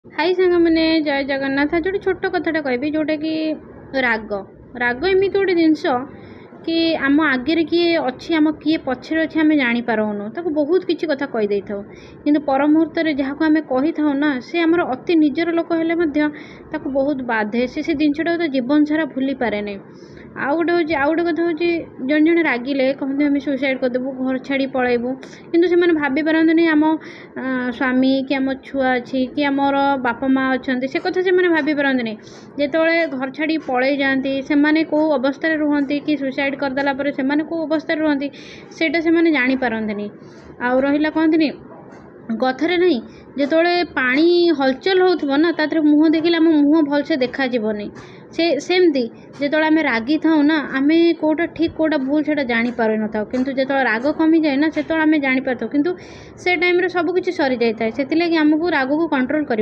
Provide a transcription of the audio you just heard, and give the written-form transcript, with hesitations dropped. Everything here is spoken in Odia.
ହାଇ ସାଙ୍ଗମାନେ, ଜୟ ଜଗନ୍ନାଥ। ଆଜି ଗୋଟେ ଛୋଟ କଥାଟା କହିବି, ଯେଉଁଟାକି ରାଗ। ରାଗ ଏମିତି ଗୋଟେ ଜିନିଷ କି ଆମ ଆଗରେ କିଏ ଅଛି, ଆମ କିଏ ପଛରେ ଅଛି, ଆମେ ଜାଣିପାରୁନୁ। ତାକୁ ବହୁତ କିଛି କଥା କହିଦେଇଥାଉ, କିନ୍ତୁ ପର ମୁହୂର୍ତ୍ତରେ ଯାହାକୁ ଆମେ କହିଥାଉ ନା, ସେ ଆମର ଅତି ନିଜର ଲୋକ ହେଲେ ମଧ୍ୟ ତାକୁ ବହୁତ ବାଧେ। ସେ ସେ ଜିନିଷଟାକୁ ତା ଜୀବନ ସାରା ଭୁଲି ପାରେନି। ଆଉ ଗୋଟେ ହେଉଛି, ଆଉ ଗୋଟେ କଥା ହେଉଛି, ଜଣେ ଜଣେ ରାଗିଲେ କହନ୍ତି ଆମେ ସୁଇସାଇଡ଼୍ କରିଦେବୁ, ଘର ଛାଡ଼ି ପଳାଇବୁ। କିନ୍ତୁ ସେମାନେ ଭାବି ପାରନ୍ତିନି ଆମ ସ୍ୱାମୀ କି ଆମ ଛୁଆ ଅଛି କି ଆମର ବାପା ମା' ଅଛନ୍ତି, ସେ କଥା ସେମାନେ ଭାବି ପାରନ୍ତିନି। ଯେତେବେଳେ ଘର ଛାଡ଼ି ପଳାଇ ଯାଆନ୍ତି, ସେମାନେ କେଉଁ ଅବସ୍ଥାରେ ରୁହନ୍ତି କି ସୁଇସାଇଡ଼୍ କରିଦେଲା ପରେ ସେମାନେ କେଉଁ ଅବସ୍ଥାରେ ରୁହନ୍ତି, ସେଇଟା ସେମାନେ ଜାଣିପାରନ୍ତିନି। ଆଉ ରହିଲା, କହନ୍ତିନି କଥାରେ ନାହିଁ, ଯେତେବେଳେ ପାଣି ହଲଚଲ ହେଉଥିବ ନା, ତା ଦେହରେ ମୁହଁ ଦେଖିଲେ ଆମ ମୁହଁ ଭଲସେ ଦେଖାଯିବନି। ସେ ସେମିତି ଯେତେବେଳେ ଆମେ ରାଗିଥାଉ ନା, ଆମେ କେଉଁଟା ଠିକ୍ କେଉଁଟା ଭୁଲ ସେଇଟା ଜାଣିପାରିନଥାଉ। କିନ୍ତୁ ଯେତେବେଳେ ରାଗ କମିଯାଏ ନା, ସେତେବେଳେ ଆମେ ଜାଣିପାରିଥାଉ, କିନ୍ତୁ ସେ ଟାଇମ୍ରେ ସବୁ କିଛି ସରିଯାଇଥାଏ। ସେଥିଲାଗି ଆମକୁ ରାଗକୁ କଣ୍ଟ୍ରୋଲ୍ କରିବା